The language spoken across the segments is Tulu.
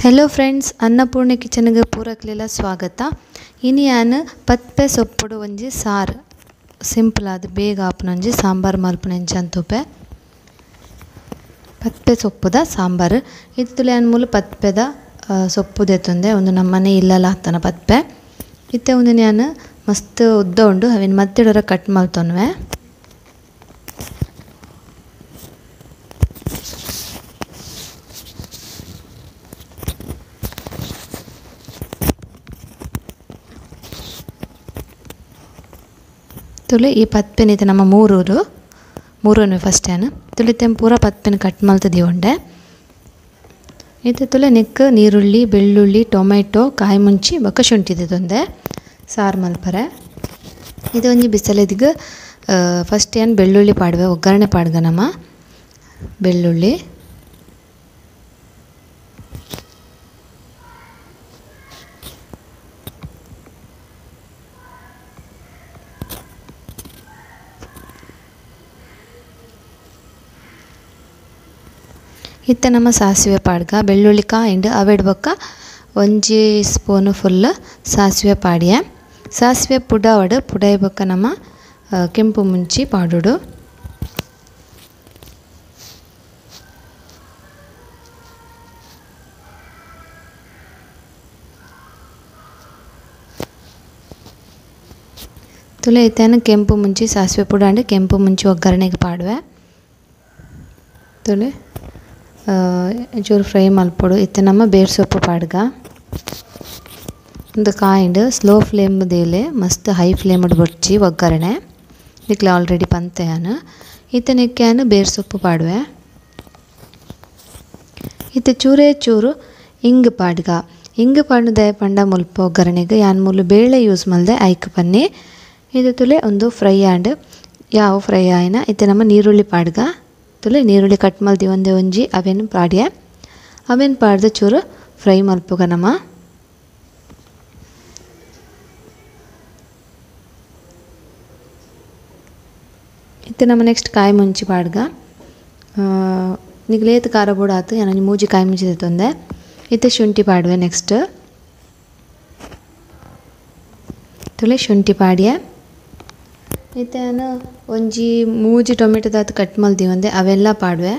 Hello friends, Annapurna ಕಿಚನ್ಗೆ ಪೂರಕ್ಲೆಲ ಸ್ವಾಗತ. ಇನಿ ಯಾನ್ ಪತ್ಪೆ ಸೊಪ್ಪುಡು ಒಂಜಿ ಸಾರು ಸಿಂಪಲ್ ಆದ್ ಬೇಗ ಆಪುನೊಂಜಿ ಸಾಂಬಾರ್ ಮಲ್ಪುನ ಅಂತೂಪೆ. ಪತ್ಪೆ ಸೊಪ್ಪುದ ಸಾಂಬಾರ್ ಇತ್ತುಲೆ ಯಾನ್ ಮೂಲು ಪತ್ಪೆದ ಸೊಪ್ಪು ದೆತ್ತೊಂದೆ. ಒಂದು ನಮ್ಮನೆ ಇಲ್ಲಲ ಆತನ ಪತ್ಪೆ ಇತ್ತೆ ಉಂದೆನ್ ಯಾನ್ ಮಸ್ತ್ ಉದ್ದ ಉಂಡು ಅವೆನ್ ಮಧ್ಯಡೊರ ಕಟ್ ಮಲ್ತೊನ್ವೆ. ತುಲೆ ಈ ಪತ್ಪೆನ ಇತ್ತೆ ನಮ್ಮ ಮೂರೂರು ಫಸ್ಟ್ ಯಾನ್ ತುಲೆ ಪೂರ ಪತ್ಪೆನ ಕಟ್ ಮಲ್ತ್ ದೀವೊಂಡೆ. ಇತ್ತೆ ತುಲೆ ನೆಕ್ಕ್ ನೀರುಳ್ಳಿ, ಬೆಳ್ಳುಳ್ಳಿ, ಟೊಮೆಟೊ, ಕಾಯಿ ಮುಂಚಿ ಬೊಕ್ಕ ಶುಂಠಿ ದೆತ್ತೊಂದೆ ಸಾರು ಮಲ್ಪರೆ. ಇದು ಒಂಜಿ ಬಿಸಲೆದಿಗ್ ಫಸ್ಟ್ ಯಾನ್ ಬೆಳ್ಳುಳ್ಳಿ ಪಾಡುವೆ, ಒಗ್ಗರಣೆ ಪಾಡ್ಗ ನಮ ಬೆಳ್ಳುಳ್ಳಿ. ಇತ್ತೆ ನಮ್ಮ ಸಾಸಿವೆ ಪಾಡ್ಗ, ಬೆಳ್ಳುಳ್ಳಿ ಕಾಯಿಂಡ್ ಅವೆಡ್ ಬೊಕ್ಕ ಒಂಜಿ ಸ್ಪೂನ್ ಫುಲ್ ಸಾಸಿವೆ ಪಾಡಿಯ. ಸಾಸಿವೆ ಪುಡಾವಡು ಪುಡಾಯಿ ಬೊಕ್ಕ ನಮ್ಮ ಕೆಂಪು ಮುಂಚಿ ಪಾಡುಡು. ತುಲೆ ಇತ್ತೇನ ಕೆಂಪು ಮುಂಚಿ ಸಾಸಿವೆ ಪುಡಾಂಡ್ ಕೆಂಪು ಮುಂಚಿ ಒಗ್ಗರಣೆಗೆ ಪಾಡುವೆ. ತುಲೆ ಚೂರು ಫ್ರೈ ಮಲ್ಪೊಡು. ಇತ್ತೆ ನಮ್ಮ ಬೇರ್ ಸೊಪ್ಪು ಪಾಡ್ಗ. ಒಂದು ಕಾಯಿಂಡ್ ಸ್ಲೋ ಫ್ಲೇಮ್ ದೇಲೆ ಮಸ್ತ್ ಹೈ ಫ್ಲೇಮ್ ಬೊಡ್ಚಿ ಒಗ್ಗರಣೆ ನಿಕ್ಲೆ ಆಲ್ರೆಡಿ ಪಂತೆ ಯಾನ್. ಇತ್ತೆ ನೆಕ್ಕೆ ಯಾನ್ ಬೇರ್ ಸೊಪ್ಪು ಪಾಡುವೆ. ಇತ್ತೆ ಚೂರೇ ಚೂರು ಇಂಗ್ ಪಾಡ್ಗ. ಇಂಗ್ ಪಾಡುದೇ ಪಂಡ ಮುಲ್ಪ ಒಗ್ಗರಣೆಗೆ ಯಾನ್ ಮೂಲು ಬೇಳೆ ಯೂಸ್ ಮಲ್ದೆ ಐಕ್ ಪನ್ನಿ. ಇದು ತುಲೆ ಒಂದು ಫ್ರೈ ಆಂಡ್ ಯಾವ ಫ್ರೈ ಆಯ್ನ ಇತ್ತೆ ನಮ್ಮ ನೀರುಳ್ಳಿ ಪಾಡ್ಗ. ತುಲೆ ನೀರುಳ್ಳಿ ಕಟ್ ಮಲ್ದಿ ಒಂದೇ ಒಂಜಿ ಅವೆನ್ ಪಾಡ್ಯ. ಅವೆನ್ ಪಾಡ್ದ ಚೂರು ಫ್ರೈ ಮಲ್ಪುಗ ನಮ. ಇತ್ತೆ ನಮ್ಮ ನೆಕ್ಸ್ಟ್ ಕಾಯಿ ಮುಂಚಿ ಪಾಡ್ಗ. ನಿಗ್ಲೇತ್ ಖಾರ ಬೋಡ ಆತು ಯಾನ್ ಒಂಜಿ ಮೂಜಿ ಕಾಯಿ ಮುಂಚಿ ದೆತ್ತೊಂದೆ. ಇತ್ತೆ ಶುಂಠಿ ಪಾಡುವೆ ನೆಕ್ಸ್ಟ್. ತುಲೆ ಶುಂಠಿ ಪಾಡ್ಯ. ಇತ್ತೆ ಯಾನ್ ಒಂಜಿ ಮೂಜಿ ಟೊಮೆಟೊ ದಾತ್ ಕಟ್ ಮಲ್ದಿ ಒಂದೆ ಅವೆಲ್ಲ ಪಾಡುವೆ.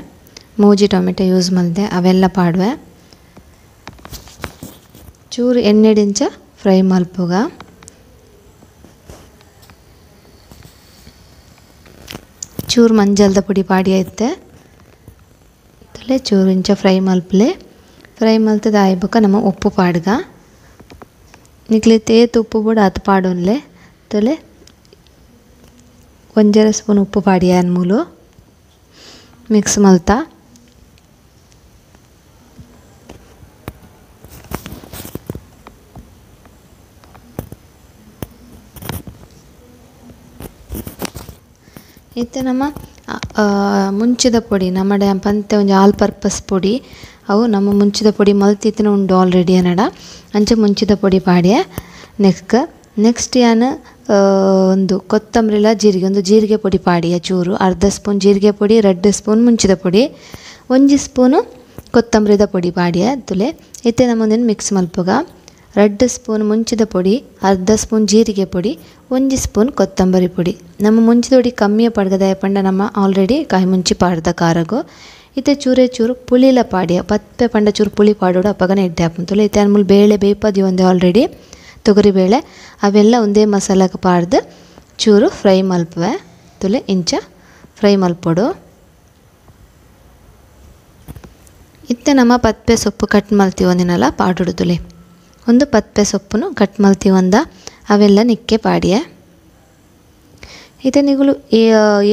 ಮೂಜಿ ಟೊಮೆಟೊ ಯೂಸ್ ಮಲ್ದೆ ಅವೆಲ್ಲ ಪಾಡುವೆ. ಚೂರು ಎಣ್ಣೆಡಿಂಚ ಫ್ರೈ ಮಲ್ಪುಗ. ಚೂರು ಮಂಜಲ್ದ ಪುಡಿ ಪಾಡಿಯ ಇತ್ತೆ. ತುಲೆ ಚೂರು ಇಂಚ ಫ್ರೈ ಮಲ್ಪಲೆ. ಫ್ರೈ ಮಲ್ತದ ಆಯಿ ಬೊಕ್ಕ ನಮ್ಮ ಉಪ್ಪು ಪಾಡ್ಗ. ನಿಕ್ಲೆ ಏತ್ ಉಪ್ಪು ಬೋಡು ಆತ್ ಪಾಡೊನ್ಲೆ. ತುಲೆ ಒಂಜರೆ ಸ್ಪೂನ್ ಉಪ್ಪು ಪಾಡಿಯ ಮೂಲು ಮಿಕ್ಸ್ ಮಲ್ತ. ಇತ್ತೆ ನಮ್ಮ ಮುಂಚಿದ ಪೊಡಿ ನಮ್ಮಡೆ ಪಂತೆ ಒಂಜಿ ಆಲ್ ಪರ್ಪಸ್ ಪೊಡಿ ಅವು ನಮ್ಮ ಮುಂಚಿದ ಪೊಡಿ ಮಲ್ತಿತ್ತಿನ ಉಂಡು ಆಲ್ರೆಡಿ ಅನ್ನಡ ಅಂಚೆ ಮುಂಚಿದ ಪೊಡಿ ಪಾಡಿಯ. ನೆಕ್ಸ್ಟ್ ಯಾನ್ ಒಂದು ಕೊತ್ತಂಬರಿಲ ಜೀರಿಗೆ ಒಂದು ಜೀರಿಗೆ ಪೊಡಿ ಪಾಡಿಯ ಚೂರು ಅರ್ಧ ಸ್ಪೂನ್ ಜೀರಿಗೆ ಪೊಡಿ, 2 ಸ್ಪೂನ್ ಮುಂಚಿದ ಪೊಡಿ, 1 ಸ್ಪೂನು ಕೊತ್ತಂಬರಿದ ಪೊಡಿ ಪಾಡಿಯ. ತುಲೆ ಇತ್ತೆ ನಮ್ಮೊಂದಿನ ಮಿಕ್ಸ್ ಮಲ್ಪುಗ. 2 ಸ್ಪೂನ್ ಮುಂಚಿದ ಪೊಡಿ, ಅರ್ಧ ಸ್ಪೂನ್ ಜೀರಿಗೆ ಪೊಡಿ, 1 ಸ್ಪೂನ್ ಕೊತ್ತಂಬರಿ ಪೊಡಿ. ನಮ್ಮ ಮುಂಚಿದ ಪೊಡಿ ಕಮ್ಮಿಯ ಪಡ್ಗದಾಯ ಪಂಡ ನಮ್ಮ ಆಲ್ರೆಡಿ ಕಾಯಿ ಮುಂಚಿ ಪಾಡ್ದ ಖಾರಗು. ಇತ್ತೆ ಚೂರೇ ಚೂರು ಪುಳಿಲ ಪಾಡಿಯ. ಪತ್ಪೆ ಪಂಡ ಚೂರು ಪುಳಿ ಪಾಡೋಡು ಅಪ್ಪಗನ ಎಡ್ಡೆ ಆಪುಂಡು. ತುಲೆ ಇತ್ತೆ ಮೂಲು ಬೇಳೆ ಬೇಯ್ಪದಿ ಒಂದೇ ಆಲ್ರೆಡಿ ತೊಗರಿಬೇಳೆ ಅವೆಲ್ಲ ಒಂದೇ ಮಸಾಲಕ್ಕೆ ಪಾಡ್ದು ಚೂರು ಫ್ರೈ ಮಲ್ಪುವೆ. ತುಲೆ ಇಂಚ ಫ್ರೈ ಮಲ್ಪೊಡು. ಇತ್ತೆ ನಮ್ಮ ಪತ್ಪೆ ಸೊಪ್ಪು ಕಟ್ ಮಲ್ತಿ ಒಂದಿನಲ್ಲ ಪಾಡುಡು. ತುಲೆ ಒಂದು ಪತ್ಪೆ ಸೊಪ್ಪುನು ಕಟ್ ಮಲ್ತಿ ಒಂದ ಅವೆಲ್ಲ ನಿಕ್ಕೆ ಪಾಡಿಯ. ಇತ್ತೆ ನಿಗುಲು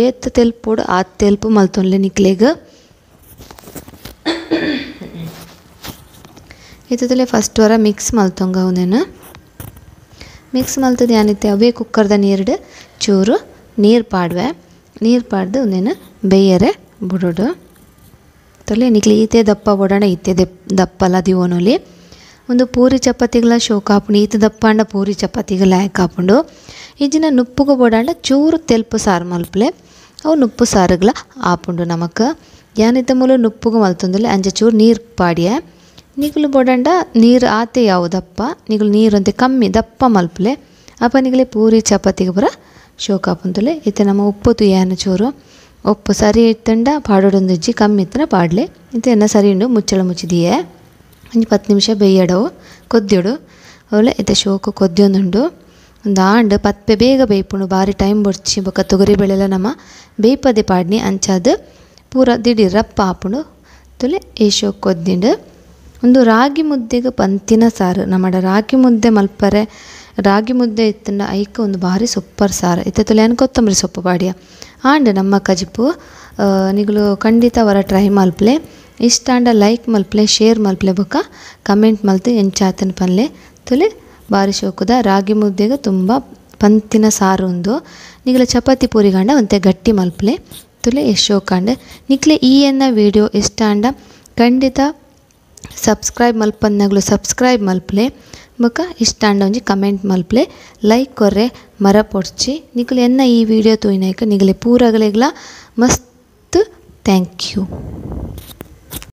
ಏತ್ ತೆಲ್ಪೊಡು ಆ ತೆಲ್ಪು ಮಲ್ತೊನ್ಲೆ ನಿಕ್ಲೆಗ್. ಇತ್ತೆ ತುಲೆ ಫಸ್ಟ್ ವರ ಮಿಕ್ಸ್ ಮಲ್ತೊಂಗ ಒಂದೇನು. ಮಿಕ್ಸ್ ಮಲ್ತದ ಯಾನಿತ್ತೆ ಅವೇ ಕುಕ್ಕರ್ದ ನೀರ್ಡ್ ಚೂರು ನೀರು ಪಾಡುವೆ. ನೀರು ಪಾಡ್ದು ಒಂದೇನು ಬೇಯರೆ ಬುಡೋಡು. ತೊಲೆ ನಿಕ್ಲೆ ಈತೆ ದಪ್ಪ ಬೊಡೋಣ ಈತೆ ದಪ್ಪಲ ದಿವೊನೊಲಿ. ಒಂದು ಪೂರಿ ಚಪಾತಿಗಳ ಶೋಕ್ ಆಪುಂಡು. ಈತ ದಪ್ಪಾಂಡ ಪೂರಿ ಚಪಾತಿಗಳ ಲಾಯಕ್ ಆಪುಂಡು. ಇಜ್ಜಿನ ನುಪ್ಪುಗು ಬೊಡಾಂಡ ಚೂರು ತೆಲ್ಪು ಸಾರು ಮಲ್ಪಲೆ ಅವು ನುಪ್ಪು ಸಾರುಗಳ ಆಪುಂಡು ನಮಕ್. ಯಾನಿತ್ತ ಮೂಲು ನುಪ್ಪುಗು ಮಲ್ತೊಂದುಲ್ಲೆ ಅಂಚ ಚೂರು ನೀರು ಪಾಡಿಯ. ನಿಕುಲು ಬೋಡಂಡ ನೀರು ಆತೆ ಯಾವು ದಪ್ಪ ನಿಕುಲು ನೀರು ಒಂತೆ ಕಮ್ಮಿ ದಪ್ಪ ಮಲ್ಪುಲೆ ಅಪ ನಿಕಲೆ ಪೂರಿ ಚಪಾತಿಗೆ ಪೂರ ಶೋಕ್ ಆಪುಂಡು. ಇತ್ತೆ ನಮ್ಮ ಉಪ್ಪು ತುಯಾನ ಚೂರು ಉಪ್ಪು ಸರಿ ಇತ್ತಂಡ ಪಾಡೊಡೊಂದಿಜ್ಜಿ ಕಮ್ಮಿ ಇತ್ತಂಡ ಪಾಡ್ಲೆ. ಇತ್ತೆ ಎನ್ನ ಸರಿ ಉಂಡು ಮುಚ್ಚಳ ಮುಚ್ಚಿದಿಯೆ ಒಂಜಿ 10 ನಿಮಿಷ ಬೇಯಡವು ಕೊದ್ದಿಡು ಅವಳೆ. ಇತ್ತೆ ಶೋಕು ಕೊದ್ದಿಯೊಂದುಂಡು ಒಂದು ಆಂಡ್ ಪತ್ಪೆ ಬೇಗ ಬೇಯ್ಪುಂಡು ಬಾರಿ ಟೈಮ್ ಬೊಡ್ಚಿ ಬೊಕ್ಕ ತೊಗರಿ ಬೇಳೆಲ ನಮ್ಮ ಬೇಯ್ಪದೆ ಪಾಡ್ನಿ ಅಂಚಾದ್ ಪೂರ ದಿಡೀರ್ ರಪ್ಪ ಆಪುಂಡು. ತುಲೆ ಈ ಶೋಕು ಕೊದ್ದಿಂಡು ಒಂದು ರಾಗಿ ಮುದ್ದೆಗೆ ಪಂತಿನ ಸಾರು ನಮ್ಮಡ ರಾಗಿ ಮುದ್ದೆ ಮಲ್ಪರೆ ರಾಗಿ ಮುದ್ದೆ ಇತ್ತಂಡ ಐಕ್ ಒಂದು ಬಾರಿ ಸೂಪರ್ ಸಾರು. ಇತ್ತೆ ತುಲೆ ಯಾನ್ ಕೊತ್ತಂಬರಿ ಸೊಪ್ಪು ಪಾಡಿಯ ಆಂಡ್ ನಮ್ಮ ಕಜಿಪು ನಿಗುಲು ಖಂಡಿತ ವರ ಟ್ರೈ ಮಲ್ಪಲೆ. ಇಷ್ಟ ಆಂಡ ಲೈಕ್ ಮಲ್ಪಲೆ ಶೇರ್ ಮಲ್ಪಲೆ ಬೊಕ್ಕ ಕಮೆಂಟ್ ಮಲ್ತು ಎಂಚಾತನ ಪನ್ಲೆ. ತುಲೆ ಬಾರಿ ಶೋಕುದ ರಾಗಿ ಮುದ್ದೆಗೆ ತುಂಬ ಪಂತಿನ ಸಾರು ಉಂದು. ನಿಗಲ ಚಪಾತಿ ಪೂರಿಗಂಡ ಒಂತೆ ಗಟ್ಟಿ ಮಲ್ಪಲೆ. ತುಲೆ ಎಷ್ಟ್ ಶೋಕಾಂಡ್ ನಿಕ್ಲೆ ಈ ಎನ್ನ ವಿಡಿಯೋ ಇಷ್ಟ ಆಂಡ ಖಂಡಿತ ಸಬ್ಸ್ಕ್ರೈಬ್ ಮಲ್ಪನ್ನಗಲು ಸಬ್ಸ್ಕ್ರೈಬ್ ಮಲ್ಪಲೆ ಬೊಕ್ಕ ಇಷ್ಟ ಆಂಡ ಒಂಜಿ ಕಮೆಂಟ್ ಮಲ್ಪಲೆ ಲೈಕ್ ಕೊರ್ರೆ ಮರ ಪೊಡ್ಚಿ. ನಿಕುಲು ಎನ್ನ ಈ ವಿಡಿಯೋ ತೂಯಿನಾಯ್ಕ ನಿಗಲೆ ಪೂರಗಲೆಗ್ಲ ಮಸ್ತ್ thank you.